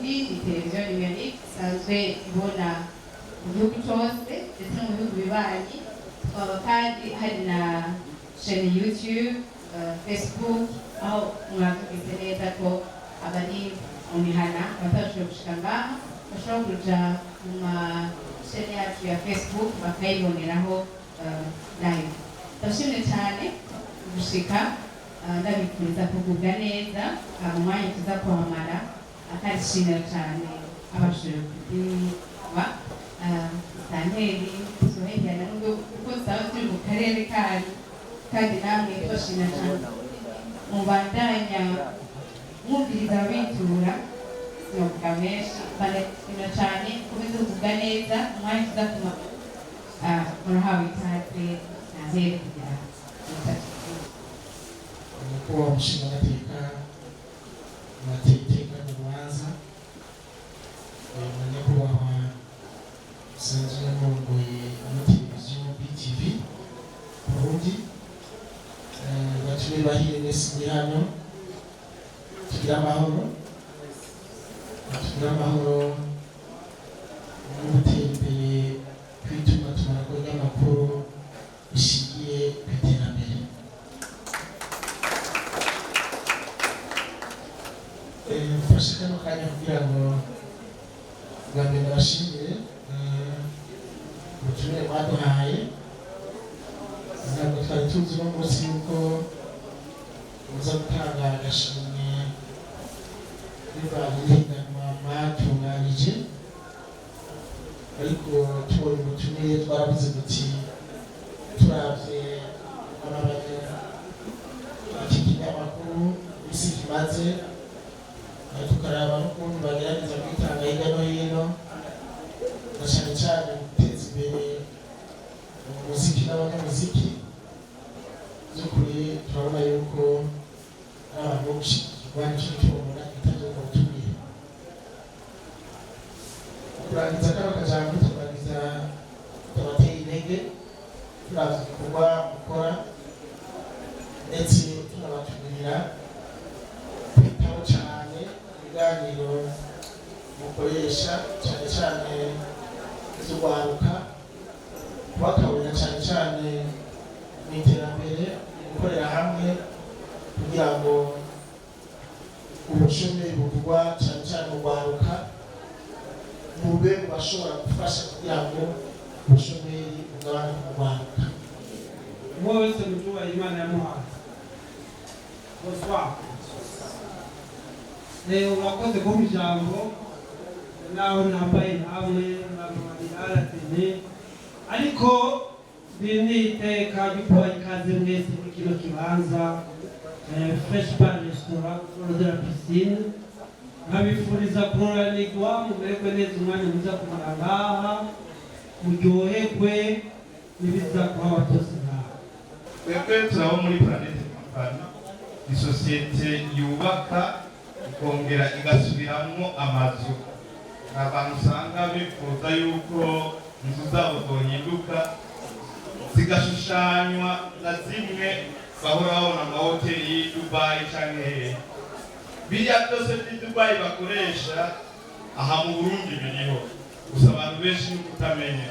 Burundi, ni televiziyo numérique isanzwe ibona mu gihugu cyose ndetse no mu bihugu bibanyi. Tukaba kandi hari na chaîne YouTube, Facebook, aho mwabyumvise neza ko abari mu mihana batashoboye gushika ngaha bashobora kuja mu ma chaîne yacu ya Facebook bakayiboneraho live. Ndashimye cyane gushika, ndabifuriza kugubwa neza mu mwanya tuza kuhamara, akashimira cyane abashoboye kudiba santeri tuzohegerana nubwo kuko tuzaba turi mu karere kanyu. Kandi namwe tubashimira cyane, mubandanya mwumviriza ababitura. Sinavuga menshi, banashimira cyane, mukomeze kugubwa neza umwanya tuza kumara. Murahawe ikaze, santeri, kugira ngo Nyakubahwa umushingamateka mwateye iteka mu rubanza, na nyakubahwa musanzwe murongoye muri televiziyo BTV Burundi, batumire bahire mwese muri hano, tugire amahoro, tugire amahoro no gutera imbere kw'itumatumanako ry'amakuru bishingiye ku iterambere. Mfashe kano kanya kugira ngo bwa mbere ndabashimire ubutumire mwaduhaye. Ntabwo twari tuzi uno munsi yuko muza gutanga agashimwe bivanye n'ihiganwa mwatunganije, ariko tubonye ubutumire twaravuze duti turavye amabanya iki kinyamakuru isi kimaze, tukaraba n'ukuntu bagerageza kwitanga hirya no hino, na cyane cyane mu guteza imbere umuziki n'abanyamuziki, by'ukuri turabona yuko ari abantu bo gushyigikirwa. Nicyo gituma ubona itajya mu butumire. Kurangiza kano kajambo, turangiza tubateye intege, turavye ibikorwa mukora, ndetse tunabatumirira kwitaho cyane ibiganiro mukoresha, cyane cyane iz'urwaruka, kubakaburira cyane cyane mu iterambere, mu gukorera hamwe, kugira ngo ubushomeri buvugwa cyane cyane mu rwaruka mube mu bashobora gufasha kugira ngo ubushomeri bugabanuke mu rwaruka. Umwe wese mu cyubahiro Imana yamuhaye. Bonsoir. Urakoze kumpa ijambo, naho ntambaye nkamwe aratenye, ariko iri ni iteka ryo kubaha ikaze mwese muri kino kibanza, Fresh Bar Restaurant au de la piscine. Nkabifuriza kuroranirwa, mumererwe neza umwanya muza kumara ngaha, muryoherwe n'ibiza kuhaba byose ngaha. Twebwe turabo muri Planete Company, ni sosiyete yubaka ikongera igasubiramwo amazu. Abantu usanga bifuza yuko inzu zabo zohinduka zigashushanywa na zimwe bahora babona amahoteli y'i Dubai canke hehe. Biriya byose by'i Dubai bakoresha aha mu Burundi biriho, gusa abantu benshi ni kutamenya.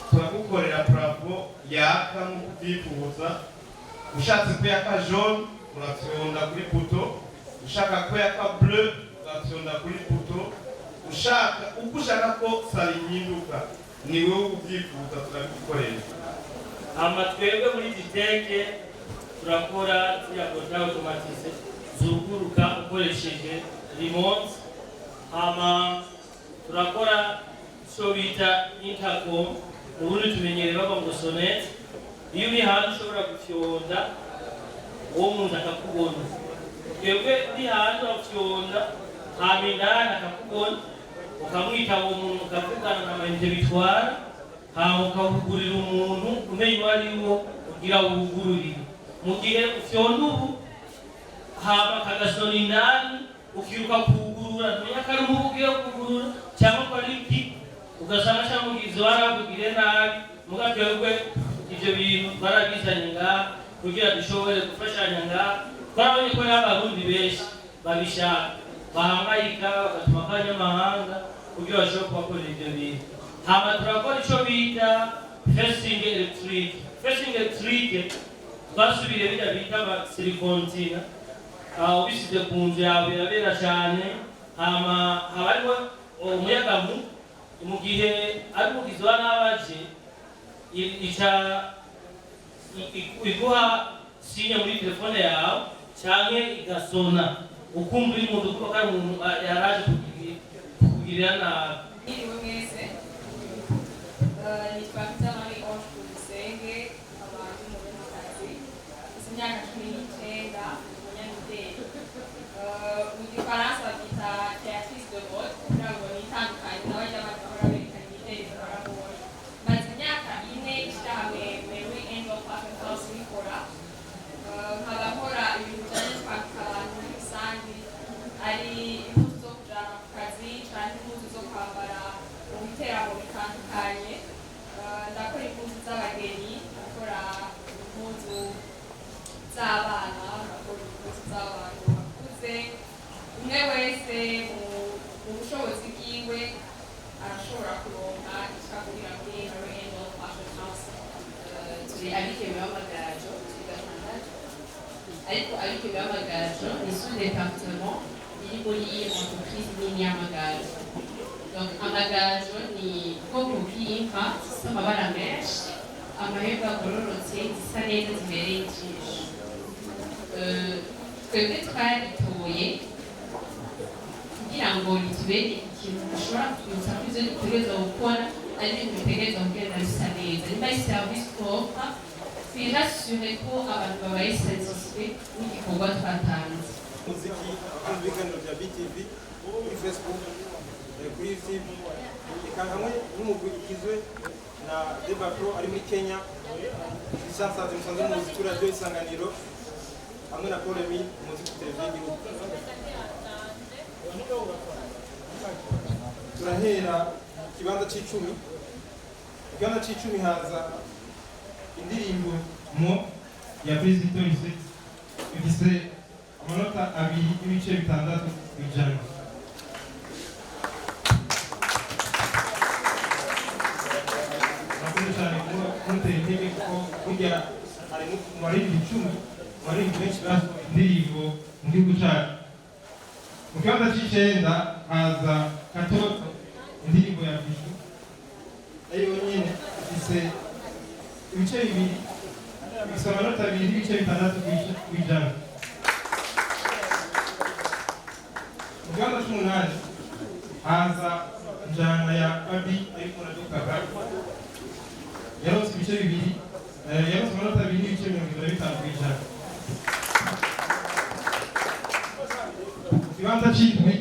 Turagukorera plafond yaka nk'uko ubyifuza. Ushatse ko yaka jaune, urafyonda kuri bouton. Ushaka ko yaka bleu, urafyonda kuri bouton. Ushaka uko ushaka ko salle ihinduka, ni wowe ubyifuza, turabigukorera. Hama twebwe muri Diteke turakora ziriya portail automatisé zuguruka ukoresheje remote. Hama turakora icyo bita intercom, mu Burundi tumenyereye bavuga ngo sonnette. Iyo uri hanze ushobora gufyonda, uwo muntu akakubona. Twebwe uri hanze urafyonda, hama indani akakubona, ukamwitaba uwo muntu, mukavugana na mayinite bitwara, hama ukawugurira umuntu umenya uwo ari wo kugira wuwugururire. Mu gihe ufyonda ubu, hama kagasona indani, ukiruka kuwugurura, ntumenya ko ari umubu ugiye kugurura cyangwa ko ari iki, ugasanga cyangwa umugizi wa nabi akugiriye nabi. Muga twebwe ivyo bintu twarabizanye ngaha kugira dushobore gufashanya ngaha. Twarabonye ko n'Abarundi benshi babishaka. Bahangayika bagatuma abanyamahanga kugira bashobore kubakorera ivyo bintu. Hama turakora ico bita fencing électrique. Fencing électrique twasubiriye birya bita ama silikontina, ubisize ku nzu yawe birabera cyane. Hama haba hariho umuyaga mu gihe ari umugizi wa nabi aje, ica iguha signe muri telefone yawe canke igasona, ukumva uri mu nzu kuko ari umuntu yaraje kukugirira nabi. Mwiriwe mwese. Nitwa Peter Marie Ange Kumusenge, nkaba ndi umurundikazi, mfise imyaka 19, ndi umunyamideli. Mu gifaransa babyita créatrice de mode kugira ngo nitandukanye n'abarya bahora berekana imideli bakora mode. Maze imyaka 4 ishirahamwe Mary Angel Fashion House rikora. Nkaba nkora ibintu bijanye no kwambika abantu muri rusange, ari impuzu zo kujana ku kazi canke impuzu zo kwambara mu biteramo bitandukanye. Ndakora impuzu z'abageni, ndakora impuzu z'abana, ndakora impuzu z'abantu bakuze. Umwe wese mu bushobozi bwiwe arashobora kuronka icyo agurira muri Mary Angel Fashion House. Turi abigeme b'amagajo, turi batandatu, ariko abigeme b'amagajo ni sous département iri muri entreprise nini y'amagajo. Donc amagajo ni ubwoko bw'inka zifite amabara menshi, amahembe agororotse, zisa neza, zibereye ijisho. Twebwe twaritoye kugira ngo ritubere ikintu gishobora kutwibutsa ko ivyo dutegerezwa gukora ari ibintu bitegerezwa kugenda bisa neza. Nimba ari service twofra, twirasure ko abantu babaye satisfait n'igikorwa twatanze. Muziki, abakunzi b'ibiganiro bya BTV kuri Facebook, kuri YouTube, eka hamwe n'umugwi ugizwe na Deba Pro ari muri Kenya, Christian Sanze musanzwe muzi kuri Radio Isanganiro, hamwe na Paul Emile muzi kuri televiziyo y'igihugu. Turahera mu kibanza c'icumi. Mu kibanza c'icumi haza Indirimbo mo ya Praise Victory ifise amanota 2.6%. Murakoze cyane kuba muteye intege, kuko burya hari mu baririmbyi 10, mu baririmbyi benshi basohoye indirimbo mu gihugu cyacu. Mu kibanza c'icenda haza Katoto, indirimbo ya Bishu, nayo nyene ifise ibice bibiri, ifise amanota 2.6%. Mu kibanza c'umunani haza Njana ya Babi ariko na Dr. Yaronse ibice bibiri, yaronse amanota 2.75%. Mu kibanza c'indwi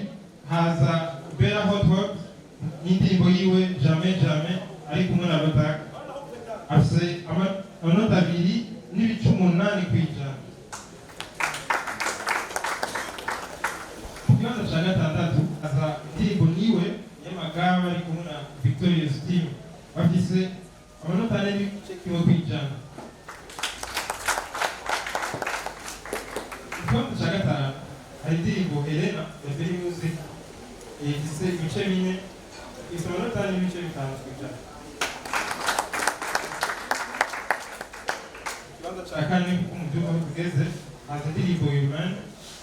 haza Bella Hot Hot n'indirimbo yiwe Jamais Jamais ari kumwe na Rodak, afise amanota 2.8%. Mu kibanza ca gatandatu haza indirimbo Niwe y'Amagaba ari kumwe na Victorious Team, bafise amanota 4.1%. Mu kibanza ca gatanu hari indirimbo Helena ya Berry Music, ifise ibice bine, ifise amanota 4.5%. Ikibanza ca kane, kuko mu byumba aho tugeze, haza indirimbo Human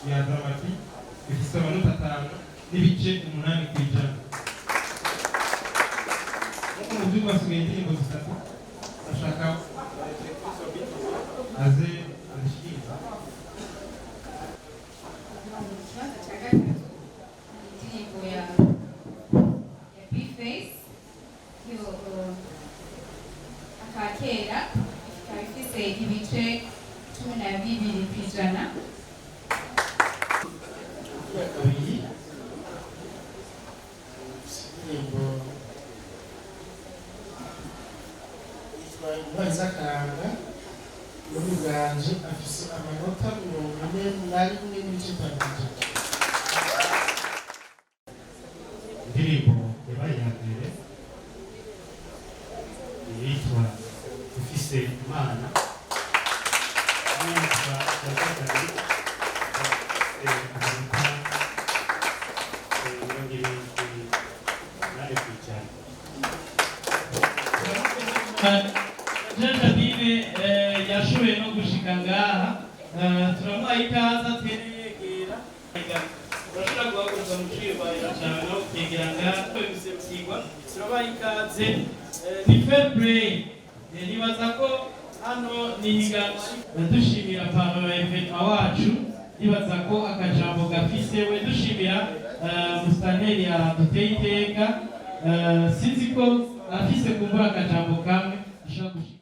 ya Dramati, ifise amanota 5.8%. Nkuko mu byumba hasigaye indirimbo zitatu, ashaka aze azishikiriza. Mu kibanza cya gatatu, indirimbo ya Bface yo akakera, ikaba ifise ibice 12%. Kabiri, indirimbo yitwa Intwari z'Akaranga muri bwanje, afise amanota 41.5%. Indirimbo yabaye iya mbere yitwa Ufise Imana, n'iyitwa ya gatatu amanota Jean Jadine yashoboye no gushika ngaha. Turamuha ikaze, atere yegera. Urashobora guhaguruka mu ciyubahiro cawe no kwegera ngaha bimuserukirwa. Turabaha ikaze. Ni fair play. Nibaza ko hano ni higanwa. Dushimira parrain wa événement wacu, nibaza ko akajambo gafise we. Dushimira musitanteri yaduteye iteka. Sinzi ko afise kumbura akajambo kamwe ashobora gushika.